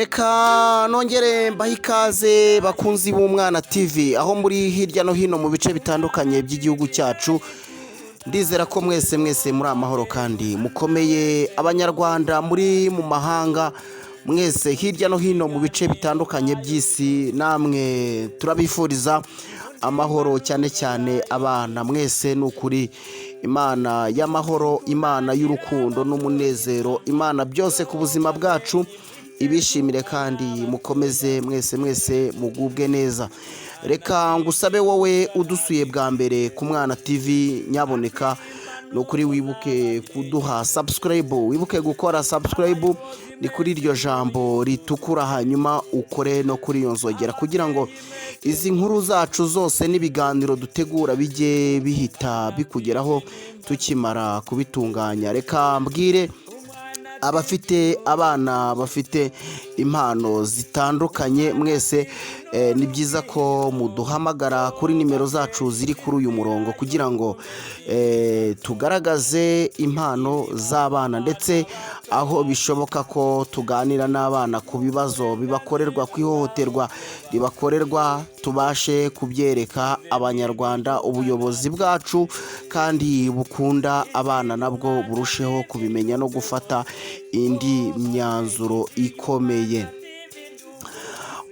Reka nongere mbahe ikaze, bakunzi b'Umwana TV, aho muri hirya no hino mu bice bitandukanye by'igihugu cyacu. Ndizera ko mwese mwese muri amahoro kandi mukomeye. Abanyarwanda muri mu mahanga mwese, hirya no hino mu bice bitandukanye by'isi, namwe turabifuriza amahoro, cyane cyane abana mwese. Ni ukuri, Imana y'amahoro, Imana y'urukundo n'umunezero, Imana byose ku buzima bwacu ibishimire kandi mukomeze mwese mwese mugubwe neza. Reka ngusabe wowe udusuye bwa mbere ku Mwana TV, nyaboneka ni ukuri wibuke kuduha subscribe, wibuke gukora subscribe, ni kuri iryo jambo ritukura, hanyuma ukore no kuri iyo nzogera kugira ngo izi nkuru zacu zose n'ibiganiro dutegura bijye bihita bikugeraho tukimara kubitunganya. Reka mbwire abafite abana bafite impano zitandukanye mwese, ni byiza ko muduhamagara kuri nimero zacu ziri kuri uyu murongo kugira ngo tugaragaze impano z'abana, ndetse aho bishoboka ko tuganira n'abana ku bibazo bibakorerwa, ku ihohoterwa ribakorerwa, tubashe kubyereka Abanyarwanda, ubuyobozi bwacu kandi bukunda abana nabwo burusheho kubimenya no gufata indi myanzuro ikomeye.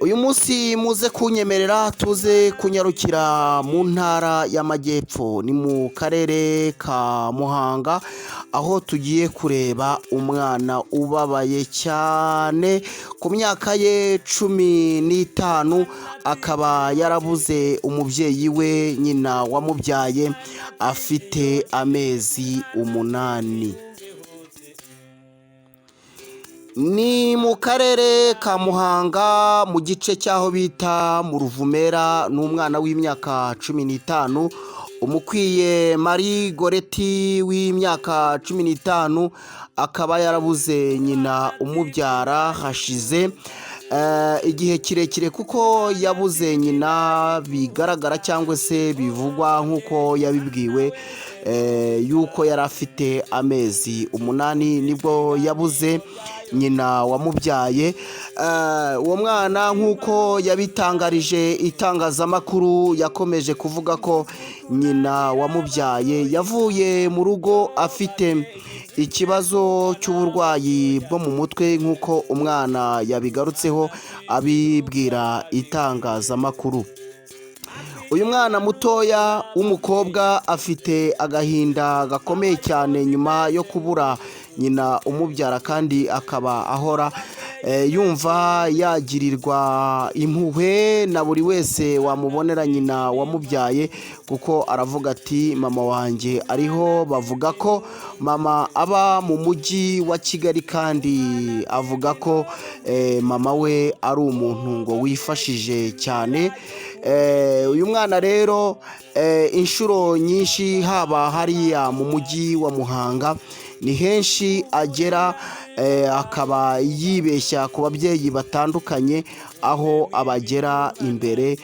Uyu munsi muze kunyemerera tuze kunyarukira mu Ntara y'Amajyepfo, ni mu Karere ka Muhanga, aho tugiye kureba umwana ubabaye cyane. Ku myaka ye 15 akaba yarabuze umubyeyi we, nyina wamubyaye, afite amezi 8. Ni mu Karere ka Muhanga, mu gice cy'aho bita mu Ruvumera. Ni umwana w'imyaka 15, Umukwiye Marie Goreti, w'imyaka 15, akaba yarabuze nyina umubyara hashize igihe kirekire, kuko yabuze nyina bigaragara cyangwa se bivugwa nk'uko yabibwiwe yuko yari afite amezi 8 nibwo yabuze nyina wamubyaye. Uwo mwana, nk'uko yabitangarije itangazamakuru, yakomeje kuvuga ko nyina wamubyaye yavuye mu rugo afite ikibazo cy'uburwayi bwo mu mutwe, nk'uko umwana yabigarutseho abibwira itangazamakuru. Uyu mwana mutoya w'umukobwa afite agahinda gakomeye cyane nyuma yo kubura nyina umubyara, kandi akaba ahora yumva yagirirwa impuhwe na buri wese wamubonera nyina wamubyaye, kuko aravuga ati: "Mama wanjye ariho, bavuga ko mama aba mu Mujyi wa Kigali." Kandi avuga ko mama we ari umuntu ngo wifashije cyane. Uyu mwana rero, inshuro nyinshi, haba hariya mu Mujyi wa Muhanga, ni henshi agera akaba yibeshya ku babyeyi batandukanye, aho abagera imbere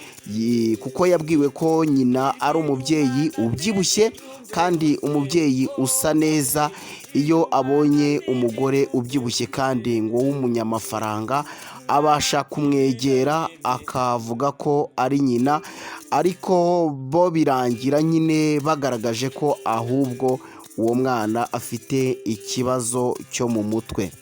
kuko yabwiwe ko nyina ari umubyeyi ubyibushye kandi umubyeyi usa neza. Iyo abonye umugore ubyibushye kandi ngo w'umunyamafaranga, abasha kumwegera akavuga ko ari nyina, ariko bo birangira nyine bagaragaje ko ahubwo uwo mwana afite ikibazo cyo mu mutwe.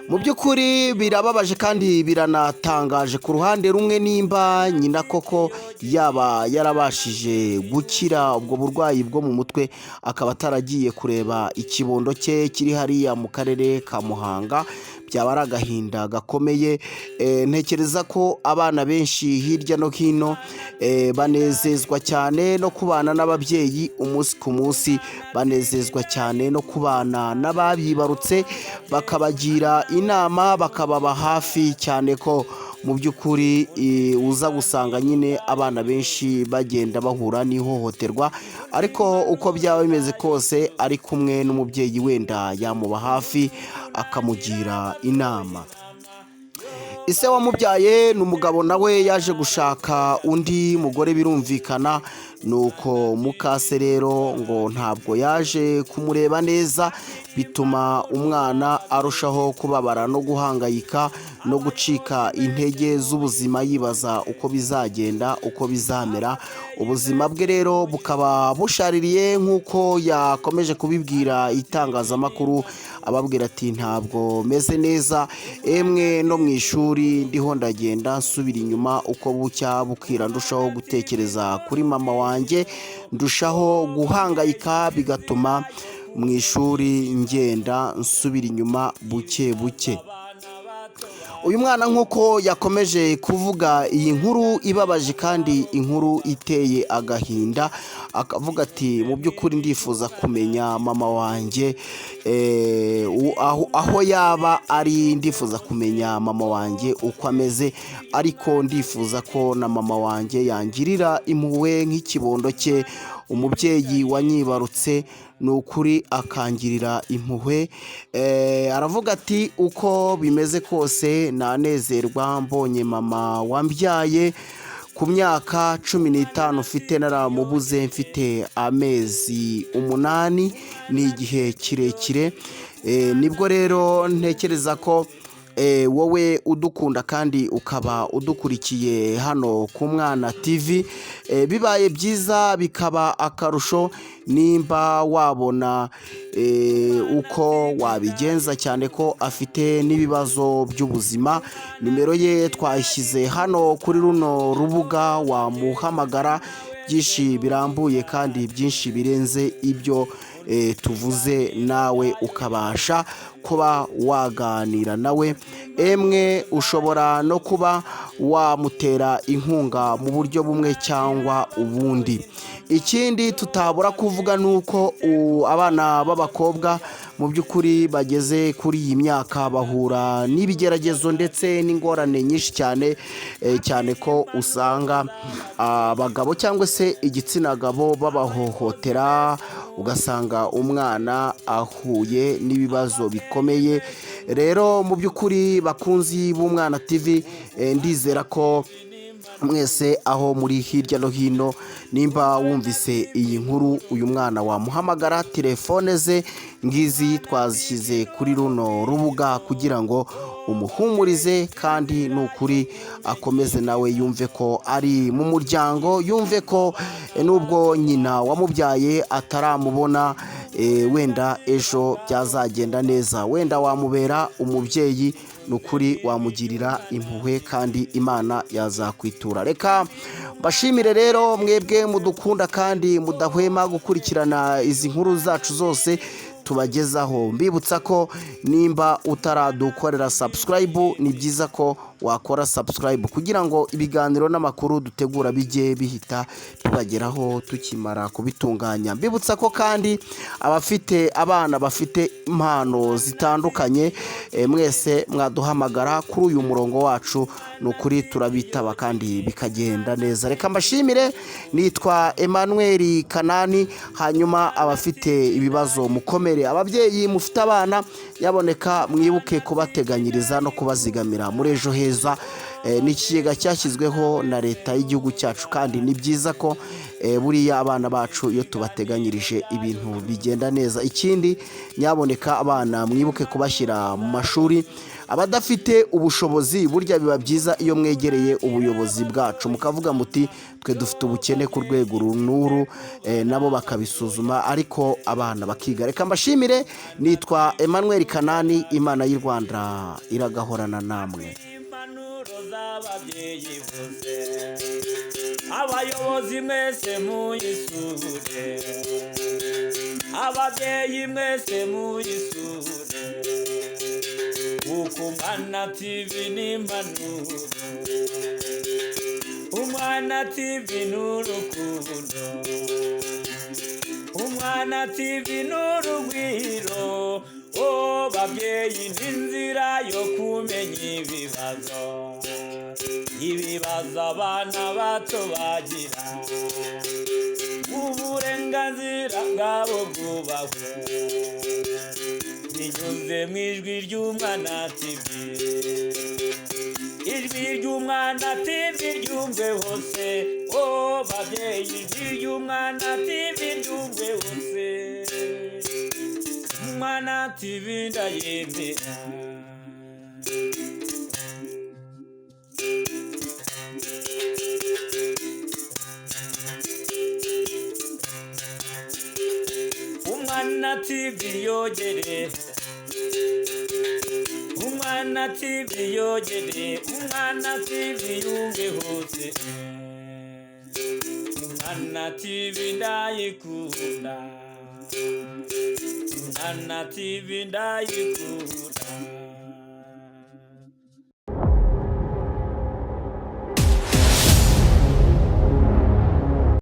Mu by'ukuri birababaje kandi biranatangaje ku ruhande rumwe, nimba nyina koko yaba yarabashije gukira ubwo burwayi bwo mu mutwe, akaba ataragiye kureba ikibondo cye kiri hariya mu Karere ka Muhanga, byaba ari agahinda gakomeye. Ntekereza ko abana benshi hirya no hino banezezwa cyane no kubana n'ababyeyi umunsi ku munsi, banezezwa cyane no kubana n'ababibarutse, bakabagira inama, bakababa hafi cyane, ko mu by'ukuri uza gusanga nyine abana benshi bagenda bahura n'ihohoterwa. Ariko uko byaba bimeze kose, ari kumwe n'umubyeyi wenda yamuba hafi akamugira inama. Ise wamubyaye ni umugabo nawe yaje gushaka undi mugore, birumvikana. Nuko mukase rero ngo ntabwo yaje kumureba neza. Bituma umwana arushaho kubabara no guhangayika no gucika intege z'ubuzima, yibaza uko bizagenda, uko bizamera. Ubuzima bwe rero bukaba bushaririye, nk'uko yakomeje kubibwira itangazamakuru, ababwira ati: "Ntabwo meze neza, emwe no mu ishuri ndiho ndagenda nsubira inyuma. Uko bucya bukira ndushaho gutekereza kuri mama wanjye, ndushaho guhangayika, bigatuma mu ishuri ngenda nsubira inyuma buke buke." Uyu mwana, nk'uko yakomeje kuvuga iyi nkuru ibabaje kandi inkuru iteye agahinda, akavuga ati: "Mu by'ukuri ndifuza kumenya mama wanjye aho yaba ari, ndifuza kumenya mama wanjye uko ameze, ariko ndifuza ko na mama wanjye yangirira impuhwe nk'ikibondo cye, umubyeyi wanyibarutse, ni ukuri akangirira impuhwe." Aravuga ati: "Uko bimeze kose nanezerwa mbonye mama wambyaye. Ku myaka 15 mfite, naramubuze mfite amezi 8, ni igihe kirekire." Nibwo rero ntekereza ko wowe udukunda kandi ukaba udukurikiye hano ku Mwana TV, bibaye byiza bikaba akarusho nimba wabona uko wabigenza, cyane ko afite n'ibibazo by'ubuzima. Nimero ye twayishyize hano kuri runo rubuga, wamuhamagara byinshi birambuye kandi byinshi birenze ibyo tuvuze, nawe ukabasha kuba waganira nawe. Emwe ushobora no kuba wamutera inkunga mu buryo bumwe cyangwa ubundi. Ikindi tutabura kuvuga ni uko abana b'abakobwa mu by'ukuri bageze kuri iyi myaka bahura n'ibigeragezo ndetse n'ingorane nyinshi cyane, cyane ko usanga abagabo cyangwa se igitsina gabo babahohotera, ugasanga umwana ahuye n'ibibazo bikomeye. Rero mu by'ukuri, bakunzi b'Umwana TV, ndizera ko mwese aho muri hirya no hino, nimba wumvise iyi nkuru, uyu mwana wamuhamagara. Telefone ze ngizi twazishyize kuri runo rubuga kugira ngo umuhumurize, kandi ni ukuri akomeze nawe yumve ko ari mu muryango, yumve ko nubwo nyina wamubyaye ataramubona, wenda ejo byazagenda neza, wenda wamubera umubyeyi, ni ukuri wamugirira impuhwe kandi Imana yazakwitura. Reka mbashimire rero mwebwe mudukunda kandi mudahwema gukurikirana izi nkuru zacu zose tubagezaho. Mbibutsa ko nimba utaradukorera subscribe, ni byiza ko wakora subscribe kugira ngo ibiganiro n'amakuru dutegura bijye bihita bibageraho tukimara kubitunganya. Mbibutsa ko kandi abafite abana bafite impano zitandukanye, mwese mwaduhamagara kuri uyu murongo wacu, ni ukuri turabitaba kandi bikagenda neza. Reka mbashimire, nitwa Emmanuel Kanani. Hanyuma abafite ibibazo mukomere. Ababyeyi mufite abana, yaboneka mwibuke kubateganyiriza no kubazigamira muri Ejo Heza. Ni ikigega cyashyizweho na leta y'igihugu cyacu, kandi ni byiza ko buriya abana bacu iyo tubateganyirije ibintu bigenda neza. Ikindi, nyaboneka abana mwibuke kubashyira mu mashuri. Abadafite ubushobozi, burya biba byiza iyo mwegereye ubuyobozi bwacu mukavuga muti: "Twe dufite ubukene ku rwego uru n'uru," nabo bakabisuzuma, ariko abana bakiga. Reka mbashimire, nitwa Emmanuel Kanani. Imana y'u Rwanda iragahorana namwe. Impanuro z'ababyeyi bose, abayobozi mwese muyisure, ababyeyi mwese muyisure, kuko Umwana TV ni impanuro, Umwana TV ni urukundo, Umwana TV ni urugwiro. O babyeyi, ni inzira yo kumenya ibibazo abana bato bagira. Uburenganzira bwabo bwubahwe binyuze mu ijwi ry'Umwana TV. Ijwi ry'Umwana TV ryumve hose. O babyeyi, ijwi ry'Umwana TV ryumve hose. Umwana TV ndayemera. Umwana TV yogere, Umwana TV yogere, Umwana TV yumve hose. Umwana TV ndayikunda, Umwana TV ndayikunda.